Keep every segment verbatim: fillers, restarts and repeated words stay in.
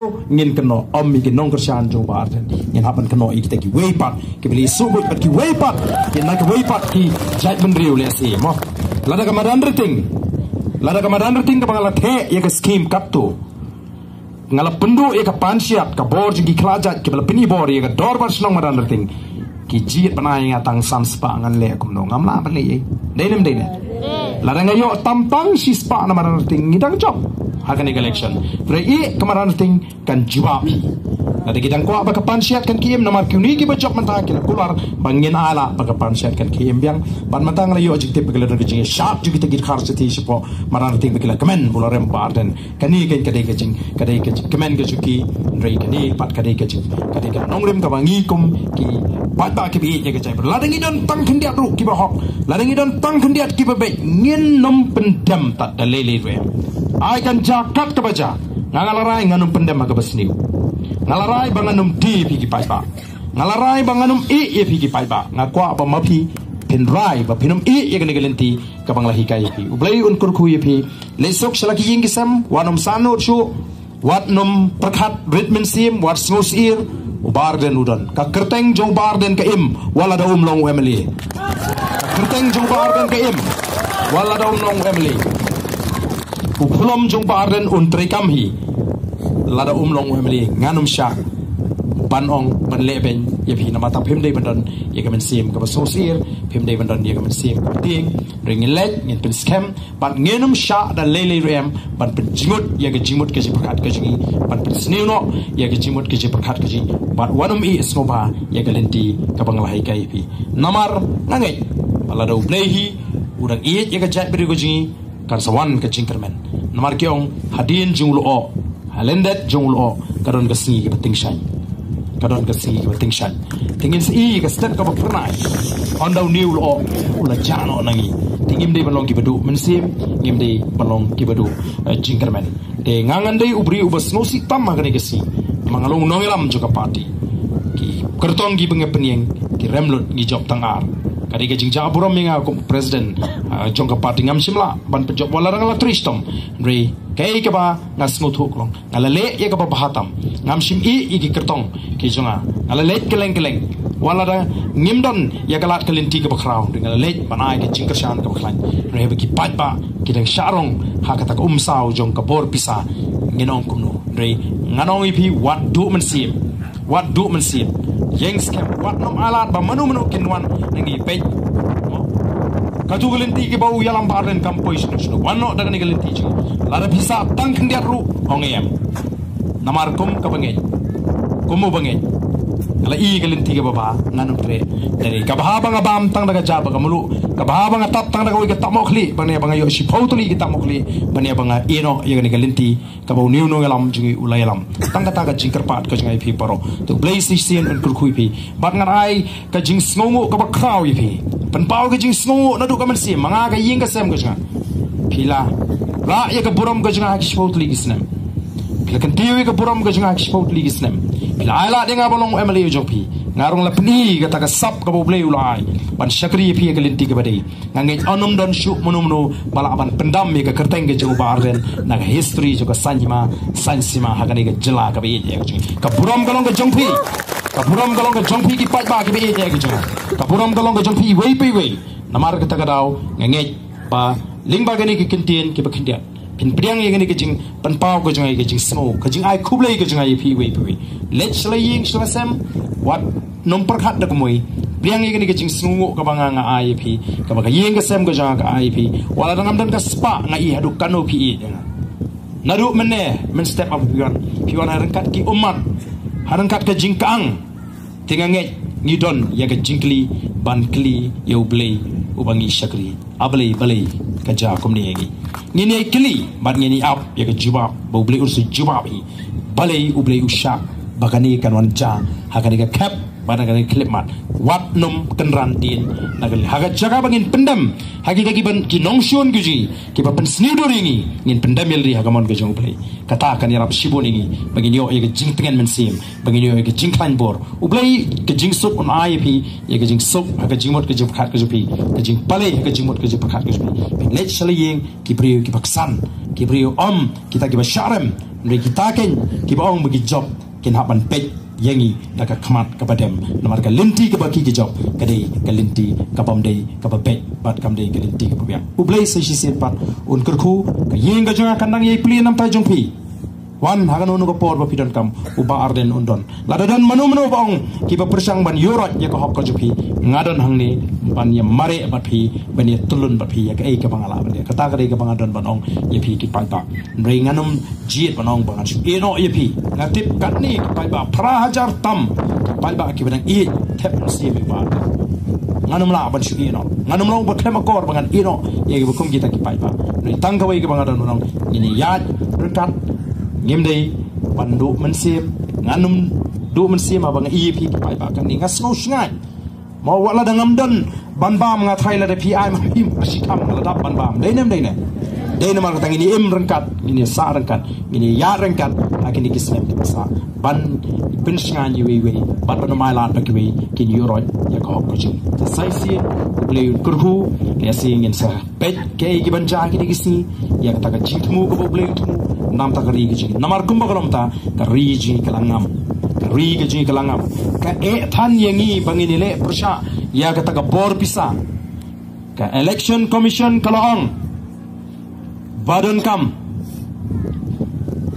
ngin kynnoh, ym ïa ki nongkyrshan jong Bah Ardent. Ngin hap ban kynnoh ïa kita kiwei pat kiba la ïasuhbuit bad kiwei pat, ïa na kiwei pat ki jaitbynriew lehse, mo. Lada ka Madanrting, lada ka Madanrting kaba nga la theh ïa ka skim katto, nga la pynduh ïa ka panshiat, ka bor jong ki khlajait kiba la pyni bor ïa ka dorbar shnong Madanrting, ki jied ban ai ïa nga tang san spah, ngan leh kumno? Ngam lah ban leh ei. Dei ne ym dei ne? Lada nga ïoh tam tang shi spah na Madanrting, ngi dang jop ha kane ka election. Hynrei ïa ka Madanrting kan jubab hi. Lada ki dang kwah ba ka panshiat kan khie im, namar ki une kiba jop mynta ki la kular ba ngin ai lah ba ka panshiat kan khie im biang. Bad mynta nga la ïoh jingtip ba ki la don ka jingïashad jong kita ki dkhar shathie shapoh Madanrting ba ki la kmen ba u la rem Bah Ardent. Kane ka, ka dei ka jing, ka dei ka jingkmen ka jong ki, hynrei kane pat ka dei ka jing, ka dei ka nongrim kaba ngi kum ki paidbah kiba ïeit ïa ka jaitbynriew. Lada ngi don tang khyndiat ruh kiba hok, lada ngi don tang khyndiat kiba beit, ngin ym pyndem tad da lei lei ruh em. Ai kan jia kat kaba jia, nga, nga la rai ngan ym pyndem ha kaba sniew. Nga la rai ba ngan ym die ïa phi ki paidbah. Nga la rai ba ngan ym ïeh ïa phi ki paidbah. Nga kwah ba ma phi phin rai ba phin ym ïeh ïa kane ka lynti kaba nga la hikai ïa phi. U Blei un kyrkhu ïa phi. Leit suk sha la ki ïing ki sem, wat nym sahnud shuh, wat nym pyrkhat rit mynsiem, wat sngewsyier. U Bah Ardent u don. Ka kyrteng jong u Bah Ardent ka im wat lada um long u M L A. Ka kyrteng jong u Bah Ardent ka im wat lada um long u M L A. U phlom jong u Bah Ardent un treikam hi lada um long u M L A. Ngan ym shah ban ong ban leh beiñ ïa phi, namar tang phim dei ban don ïa ka mynsiem kaba sngewsyier, phim dei ban don ïa ka mynsiem kaba tieng. Hynrei ngin leit, ngin pynskhem, bad ngin ym shah da lei lei ruh em ban pynjingmut ïa ka jingmut ka jingpyrkhat ka jong ngi, ban pynsniew noh ïa ka jingmut ka jingpyrkhat ka jong ngi, bad wat nym ïeh sngewbha ïa ka lynti kaba nga la hikai ïa phi. Namar nga ngeit ba lada U Blei hi u dang ïeit ïa ka jaitbynriew ka jong ngi, kan sa wan ka jingkyrmen. Namar ki ong, hadien jong u lyoh, ha lyndet jong u lyoh, ka don ka sngi kaba tyngshaiñ. Ka don ka sngi kaba tyngshaiñ. Te ngin sa ïohi ka step kaba phyrnai. Ynda une u lyoh u la jah noh na ngi, te ngim dei ban long kiba duh mynsiem, ngim dei ban long kiba duh, eh, jingkyrmen. Te nga ngan dei u briew uba sngewsih tam ha kane ka sngi. Ma nga long u nongïalam jong ka party. Ki kyrtong kiba nga pynïeng ki rem lut, ngi jop tang ar. Ka dei ka jingjah burom ïa nga kum president, ah, jong ka party. Ngam shym lah ban pynjop wat la dang la trei shitom. Hynrei kaei kaba nga sngewthuh ka long, nga la leh ïa kaba bha tam. Ngam shym ïeh ïa ki kyrtong ki jong nga. Nga la leit kylleng kylleng. Wat la da ngim don ïa ka lad ka lynti kaba khraw, hynrei nga la leit ban ai ka jingkyrshan kaba khlaiñ. Hynrei haba ki paidbah ki dang shah rong ha kata ka umsaw jong ka bor pisa, ngin ong kumno? Hynrei ngan ong ïa phi, wat duh mynsiem. Wat duh mynsiem. Ïeng skhem, wat nym ai lad ba mano mano kin wan na ngi peit. Katu ka lynti kaba u ïalam Bah Ardent kam poi shano shano. Wan noh da kane ka lynti jong ngi. Lada phi sah tang khyndiat ruh, ong em. Namar kum kaba ngeit, kum uba ngeit, nga la ïohi ka lynti kaba bha, ngan ym treh. Dei kaba bha ba nga bam tang da ka jaba ka mluh, kaba bha ba nga tap tang da kawei ka tap mohkhlieh, ba ne ba nga ïoh shiphew tylli ki tap mohkhlieh, ba ne ba nga ïeh noh ïa kane ka lynti kaba une u nongïalam jong ngi u la ïalam. Tang kata ka jingkyrpad ka jong nga ïa phi baroh. To U Blei shisien un kyrkhu ïa phi. Bad ngan ai ka jingsngewnguh kaba khraw ïa phi. Pynpaw ka jingsngewnguh naduh ka mynsiem, ma nga ka ïing ka sem ka jong nga. Phi la rah ïa ka burom ka jong nga ha ki shiphew tylli ki snem. Phi la kyntiew ïa ka burom ka jong nga ha ki shiphew tylli ki snem. Phi la ai lad ïa nga ban long u M L A jong phi. Nga ruh la pyni kata ka sap kaba U Blei u la ai ban shakri ïa phi ha ka lynti kaba dei. Nga ngeit ym don shuh mano mano ba lah ban pyndam ïa ka kyrteng ka jong u Bah Ardent na ka history jong ka saiñ hima saiñ sima ha kane ka jylla kaba ïeit ïa ka jong ngi. Ka burom ka long ka jong phi. Ka burom ka long ka jong phi ki paidbah kiba ïeit ïa ka jong ngi. Ka burom ka long ka jong phi iwei pa iwei. Namar kata ka daw nga ngeit ba lyngba kane ka kyntien kiba khyndiat phin pdiang ïa kane ka jingpynpaw ka jong nga, ka jingsngew, ka jingai khublei ka jong nga ïa phi iwei pa iwei. Leit sha la ïing sha la sem, wat nym pyrkhat da kumwei. Pdiang ïa kane ka jingsngewnguh kaba nga nga ai ïa phi, kaba ka ïing ka sem ka jong nga ka ai ïa phi. Wat la dang ngam don ka spah, nga ïohi haduh katno phi ïeit ïa nga. Naduh mynne mynstep haba phi wan, phi wan ha ryngkat ki ummat, ha ryngkat ka jingkyang. Te nga ngeit ngi don ïa ka jingkylli ban kylli ïa U Blei uba ngi shakri. A Blei, balei ka jia kumne ïa ngi? Ngin ïai kylli bad ngin ïai ap ïa ka jubab ba U Blei un sa jubab hi. Balei U Blei u shah ba kane kan wan jia ha kane ka khep bad ha kane ka khyllipmat? Wat nym kynran dien na kane. Ha ka jaka ba ngin pyndem ha kita kiban, ki nongshun ki jong ngi kiba pynsniew dur ïa ngi, ngin pyndem ïa lade ha ka mon ka jong U Blei. Kata kan ïarap shibun ïa ngi ba ngin ïoh ïa ka jingtngen mynsiem, ba ngin ïoh ïa ka jingkhlaiñ bor. U Blei ka jingsuk un ai ïa phi ïa ka jingsuk ha ka jingmut ka jingpyrkhat ka jong phi, ka jingpalei ha ka jingmut ka jingpyrkhat ka jong phi. Phin leit sha la ïing ki briew kiba ksan, ki briew, ym kita kiba shah rem, Hynrei kita kein kiba ong ba ki jop kin hap ban peit ïa ngi da ka khmat kaba dem. Namar ka lynti kaba ki ki jop ka dei ka lynti kabym dei kaba beit bad kam dei ka lynti kaba biang. U Blei sa shisien pat un kyrkhu, ka ïing ka jong nga kan dang ïai plie namar jong phi. Wan ha kano kano ka por ba phi donkam, u Bah Ardent un don. Lada don mano mano ba ong kiba pyrshang ban ïuhroit ïa ka hok ka jong phi, nga don hangne ban ïa mareh bad phi, ban ïa tylli bad phi ïa kaei kaba nga lah ban ïa. Kata ka dei kaba nga don ban ong ïa phi ki paidbah. Hynrei ngan ym jied ban ong ba ngan shu ïeh noh ïa phi. Nga tip katne ki paidbah phra hajar tam ki paidbah kiba dang ïeit thep mynsiem ïa u Bah Ardent. Ngan ym lah ban shu ïeh noh, ngan ym lah ba khlem akor ba ngan ïeh noh ïa kiba kum kita ki paidbah. Hynrei tang kawei kaba nga don ban ong, ngin ïaid ryngkat. Ngim dei ban duh mynsiem, ngan ym duh mynsiem haba nga ïeh ïa phi ki paidbah. Katne nga sngew shngaiñ. Mo, wat lada ngam don ban bam, nga tharai lada phi ai ma phi ma shi tam nga la dap ban bam. Dei ne em dei ne? Dei namar kata ngin ïa im ryngkat, ngin ïa sah ryngkat, ngin ïa ïaid ryngkat ha kine ki snem kiba sah ban pynshngaiñ iwei iwei bad ban ym ailad ba kiwei kin ïuhroit ïa ka hok ka jong. Te sa shisien U Blei un kyrkhu, lehse ngin sa peit kaei kaban jia ha kine ki sngi ïa kata ka jingthmu kaba U Blei u thmu namar ka ri ka jong ngi. Namar kumba ka long mynta, ka ri ka jong ngi ka la ngam. Ka ri ka jong ngi ka la ngam. Ka eh than ïa ngi ba ngin ïaleh pyrshah ïa kata ka bor pisa. Ka Election Commission ka la ong ba donkam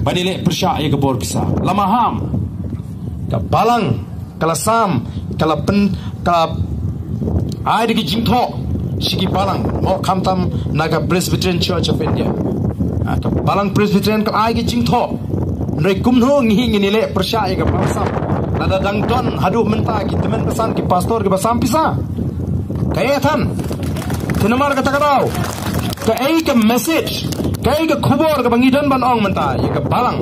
ban ïaleh pyrshah ïa ka bor pisa. La maham. Ka balang ka la sam, ka la pyn, ka la ai da ki jingthoh sha ki balang, mo, khamtam na ka Presbyterian Church of India. Ha, ka balang Presbyterian ka la ai ki jingthoh. Hynrei kumno ngi ngin ïaleh pyrshah ïa ka bamsap lada dang don haduh mynta ki tymmen basan ki pastor kiba sam pisa? Ka eh than. Te namar kata ka daw, kaei ka message, kaei ka khubor kaba ngi don ban ong mynta ïa ka balang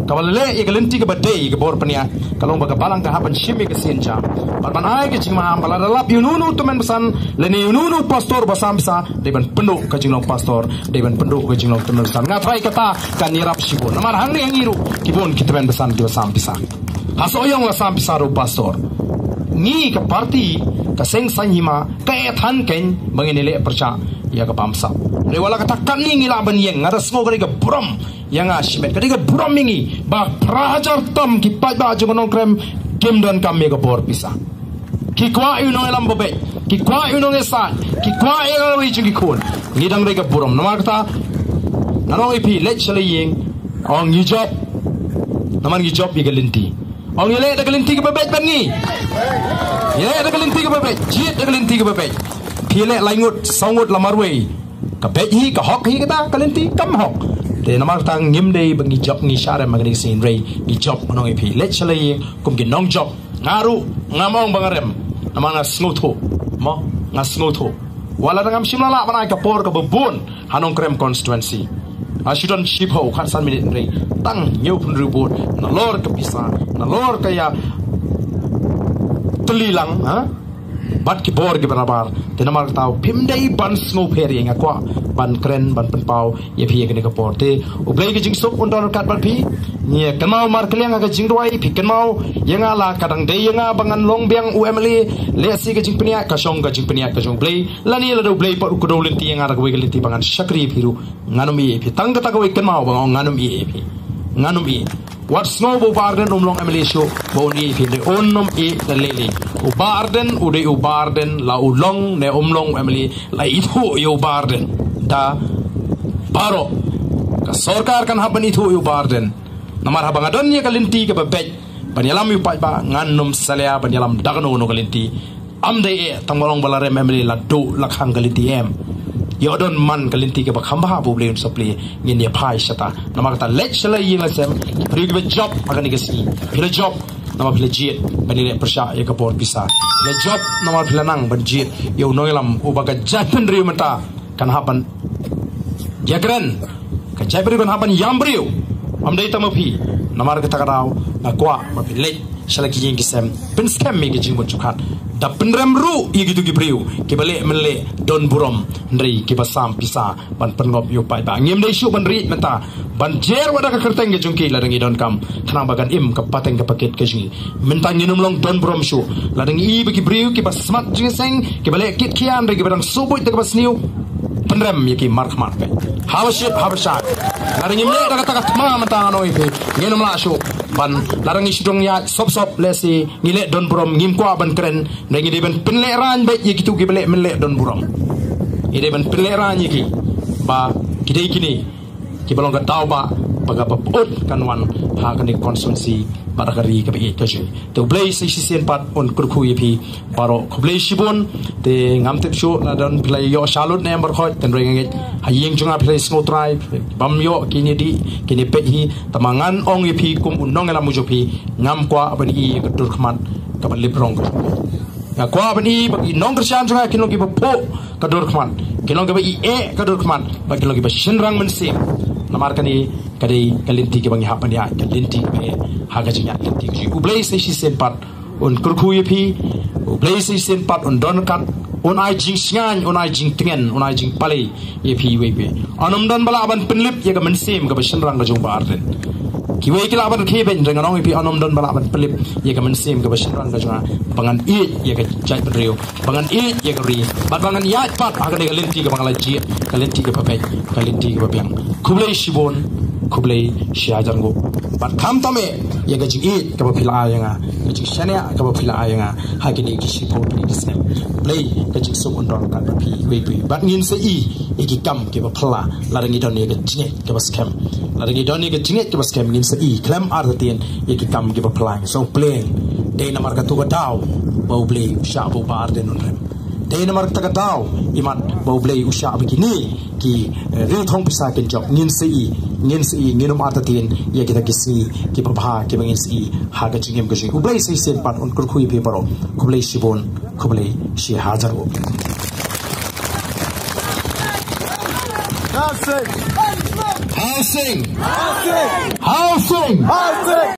kaba la leh ïa ka lynti kaba dei ïa ka bor pynïaid? Ka long ba ka balang ka hap ban shim ïa ka sienjam bad ban ai ka jingmaham ba lada lap ïa uno uno u tymmen basan lane ïa uno uno u pastor ba sam pisa, dei ban pynduh ka jinglong pastor, dei ban pynduh ka jinglong tymmen basan. Nga tharai kata kan ïarap shibun. Namar hangne ha ngi ruh ki bun ki tymmen basan kiba sam pisa. Ha Sohiong la sam pisa ruh u pastor. Ngi ka party ka Seng Saiñ Hima ka eh than kein ba ngin ïaleh pyrshah ïa ka bamsap. Hynrei wat la kata katne ngi lah ban ïeng, nga da sngew ka dei ka burom ïa nga shimet, ka dei ka burom ïa ngi ba phra hajar tam ki paidbah jong ka Nongkrem kim donkam ïa ka bor pisa. Ki kwah ïa u nongïalam ba beit, ki kwah ïa u nongïasaid, ki kwah ïa kawei jong ki khun. Ngi dang dei ka burom. Namar kata ngan ong ïa phi, leit sha la ïing, ong ngi jop. Namar ngi jop ïa ka lynti. Ong ïaleh da ka lynti kaba beit bad ngi. Ïaleh da ka lynti kaba beit, jied da ka lynti kaba beit. Phi leh lai ngut, saw ngut la marwei, ka beit hi, ka hok hi kata ka lynti? Kam hok. Te namar kata ngim dei ba ngi jop, ngi sha rem ma kane ka sien, hynrei ngi jop. Ngan ong ïa phi, leit sha la ïing kum ki nongjop. Nga ruh ngam ong ba nga rem, namar nga sngewthuh. Mo, nga sngewthuh. Wat la dang ngam shym la lah ban ai ka por kaba bun ha Nongkrem constituency. Nga shu don shiphew khatsan minit, hynrei tang hynñiewphew hynriew vote, nalor ka pisa, nalor ka ïa tylli lang, ha? Bad ki bor kiba nabar. Te namar kata phim dei ban sngewpher ïa, nga kwah ban kren, ban pynpaw ïa phi ïa kane ka por. Te U Blei ka jingsuk un don ryngkat bad phi. Ngi kynmaw markylliang ha ka jingduwai, phi kynmaw ïa nga, la ka dang dei ïa nga ba ngan long biang u M L A, lehse ka jingpynïaid ka shong, ka jingpynïaid ka jong U Blei. Lane lada U Blei pat u kdew lynti ïa nga da kawei ka lynti ba ngan shakri ïa phi ruh, ngan ym ïeh ïa phi. Tang kata kawei kynmaw ba nga ong ngan ym ïeh ïa phi. Ngan ym ïeh. Wat sngew ba u Bah Ardent um long M L A shuh ba un ïeh ïa phi, hynrei un ym ïeh da lei lei. U Bah Ardent u dei u Bah Ardent, la u long ne um long u M L A, la ithuh ïa u Bah Ardent da baroh. Ka sorkar kan hap ban ithuh ïa u Bah Ardent. Namar haba nga don ïa ka lynti kaba beit ban ïalam ïa u paidbah, ngan ym salia ban ïalam da kano kano ka lynti. Ym dei eh tang ba long ba la rem M L A la duh la khang ka lynti, em. Ïoh don man ka lynti kaba kham bha ba U Blei un sa plie, ngin ïa phai shata. Namar kata leit sha la ïing la sem, ki briew kiba jop ha kane ka sngi, phi la jop namar phi la jied ban ïaleh pyrshah ïa ka bor pisa. Phi la jop namar phi la nang ban jied ïa u nongïalam uba ka jaitbynriew mynta kan hap ban ïakren, ka jaitbynriew kan hap ban ïam briew. Ym dei tang ma phi. Namar kata ka daw nga kwah ba phi leit sha la ki ïing ki sem, pynskhem ïa ki jingmut jingpyrkhat, da pynrem ruh ïa kito ki briew kiba leh mynleh don burom, hynrei kiba sam pisa ban pynngop ïa u paidbah. Ngim dei shuh ban rieh mynta ban jer wat da ka kyrteng ka jong ki lada ngi donkam, khnang ba kan im ka pateng ka pakit ka jong ngi. Mynta ngin ym long don burom shuh lada ngi i ba ki briew kiba smat jingïaseng, kiba leh kit khian, hynrei kiba dang sngewbha da kaba sniew, pyn rem ïa ki markhmat peit. Haba shit, haba shai. Lada ngim leh da kata ka thma mynta nga ong ïa phi, ngin ym lah shuh ban, lada ngi shu don ïaid sop sop, lehse ngi leh don burom, ngim kwah ban kren. Ngi dei ban pynlehraiñ beit ïa kito kiba leh mynleh don burom. Ngi dei ban pynlehraiñ ïa ki ba ki dei kine kiba long ka daw ba, ba ka ba pyut kan wan ha kane ka constituency bad ha ka ri kaba ïeit ka jong ngi. Te U Blei sa shisien pat un kyrkhu ïa phi baroh. Khublei shibun. Te ngam tip shuh lada don phi la ïoh sha lut ne em baroh, tang hynrei nga ngeit ha ïing jong nga phi la sngewthuh, bym ïoh kine dih kine peit hi. Tangba ngan ong ïa phi kum u nongïalam u jong phi, ngam kwah ban i ïa ka dur khmat kaba lip rong ka jong phi. Nga kwah ban i ba ki nongkyrshan jong nga kin long kiba phuh ka dur khmat, kin long kiba i eh ka dur khmat, bad kin long kiba shynrang mynsiem. Namar kane ka dei ka lynti kaba ngi hap ban ïaid, ka lynti kaba eh ha ka jingïaid lynti ka jong ngi. U Blei sa shisien pat un kyrkhu ïa phi. U Blei sa shisien pat un don ryngkat, un ai jingshngaiñ, un ai jingtngen, un ai jingpalei ïa phi iwei pa iwei. Yn ym don ba lah ban pynlip ïa ka mynsiem kaba shynrang ka jong Bah Ardent. Kiwei ki lah ban rkhie beiñ, hynrei ngan ong ïa phi, yn ym don ba lah ban pynlip ïa ka mynsiem kaba shynrang ka jong nga, ba ngan ïeit ïa ka jaitbynriew, ba ngan ïeit ïa ka ri, bad ba ngan ïaid pat ha kane ka lynti kaba nga la jied, ka lynti kaba beit, ka lynti kaba biang. Khublei shibun, khublei shihajar nguh. Bad khamtam eh ïa ka jingïeit kaba phi la ai ïa nga, ka jingshaniah kaba phi la ai ïa nga ha kine ki shiphew tylli ki snem. Blei ka jingsuk un don ryngkat bad phi iwei pa iwei. Bad ngin sa i ïa ki kam kiba phylla lada ngi don ïa ka jingngeit kaba skhem. Lada ngi don ïa ka jingngeit kaba skhem, ngin sa i khlem artatien ïa ki kam kiba phylla. Ngi sa ong, Blei, dei namar kata ka daw ba U Blei u shah ba u Bah Ardent un rem. Dei namar kata ka daw, imat, ba U Blei u shah ba kine ki, eh, riewthong pisa kin jop. Ngin sa i, ngin sa i, ngin ym artatien ïa kita ki sngi kiba bha kiba ngin sa i ha ka jingim ka jong ngi. U Blei sa shisien pat un kyrkhu ïa phi baroh. Khublei shibun, khublei shihajar nguh. Housing. Housing. Housing. Housing.